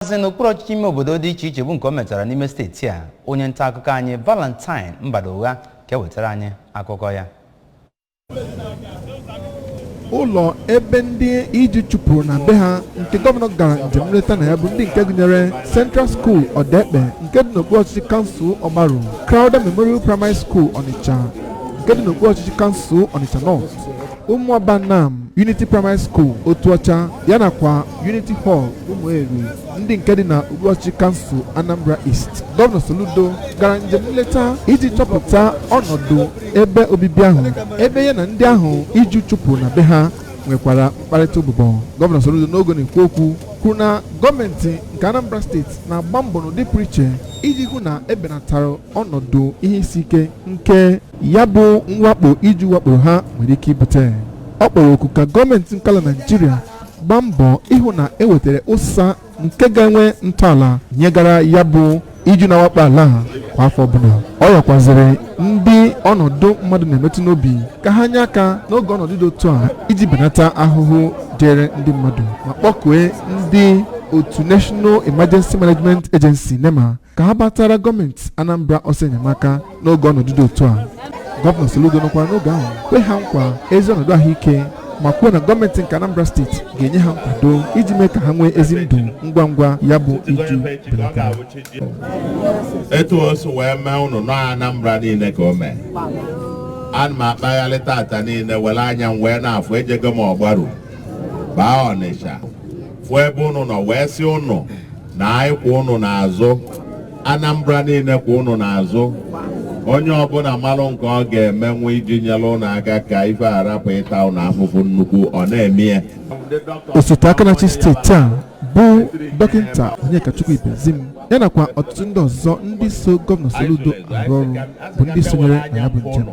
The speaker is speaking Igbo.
N'okpuru ọchịchị ime obodo dị iche iche bụ nke o metara n'ime steeti a. Onye nta akụkọ anyị, Valentine Mbadogha, ka e wetara anyị akụkọ ya. Ụlọ ebe ndị iju chụpụrụ na be ha nke gọvanọ gara njem nleta na ya bụ ndị nke gụnyere Central School Ọdekpe nke dị n'okpuru ọchịchị kansụl Ọgbaru, Crowther Memorial Primary School Ọnịcha nke dị n'okpuru ọchịchị kansụl Ọnịcha North, Ụmụabanam Unity Primary School Otuọcha, ya nakwa Unity Hall Ụmụeri, ndị nke dị na okpuru ọchịchị kansụl Anambra East. Gọvanọ Soludo gara njem nleta iji chọpụta ọnọdụ ebe obibi ahụ, ebe ya na ndị ahụ iju chụpụ na be ha nwekwara mkparịta ụbụbọ. Gọvanọ Soludo, n'oge na-ekwu okwu, kwuru na gọọmenti nke Anambra Steeti na-agba mbọ n'ụdị pụrụ iche iji hụ na ebenatara ọnọdụ ihe isi ike nke ya bụ mwakpo iju wakporo ha nwere ike ibute. Ọ kpọrọ oku ka gọọmenti nke ala Naijiria gbaa mbọ ịhụ na ewetara ụsa nke ga-enwe ntọala nyegara ya bụ iju na-awakpo ala ha kwa afọ ọbụla. Ọ rịọkwazịrị ndị ọnọdụ mmadụ na-emetụ n'obi ka ha nye aka n'oge ọnọdụ dị otu a iji benata ahụhụ dịrị ndị mmadụ, ma kpọkue ndị otu National Emergency Management Agency, NEMA, ka ha batara gọọmenti Anambra ọsọ enyemaka n'oge ọnọdụ dị otu a. Gọvanọ Soludo nọkwara n'oge ahụ kwe ha nkwa ezi ọnọdụ ahụike, ma kwuo na gọọmenti nke Anambra Steeti ga-enye ha nkwado iji mee ka ha nwee ezi ndụ ngwa ngwa ya bụ iju belatara. Etu o si wee mee unu nọ Anambra niile ka o mee. Ana m akpagharị tata niile were anya m wee na-afụ. Ejego m Ọgbaru, baa Ọnịsha, fụ ebe unu nọ, wee sị unu na anyị kwụ unu n'azụ. Anambra niile kwụ unu n'azụ. Onye ọbụla malụ nke ọ ga-emenwu iji nyere unu aka ka ife arapụ ịta unu afụfụ nnukwu, ọ na-eme ya. Osote aka na-achị steeti a bụ Dọkịta Onyekachukwu Ibezim, ya nakwa ọtụtụ ndị ọzọ ndị so Gọvanọ Soludo arụ ọrụ bụ ndị sonyere na ya bụ njem.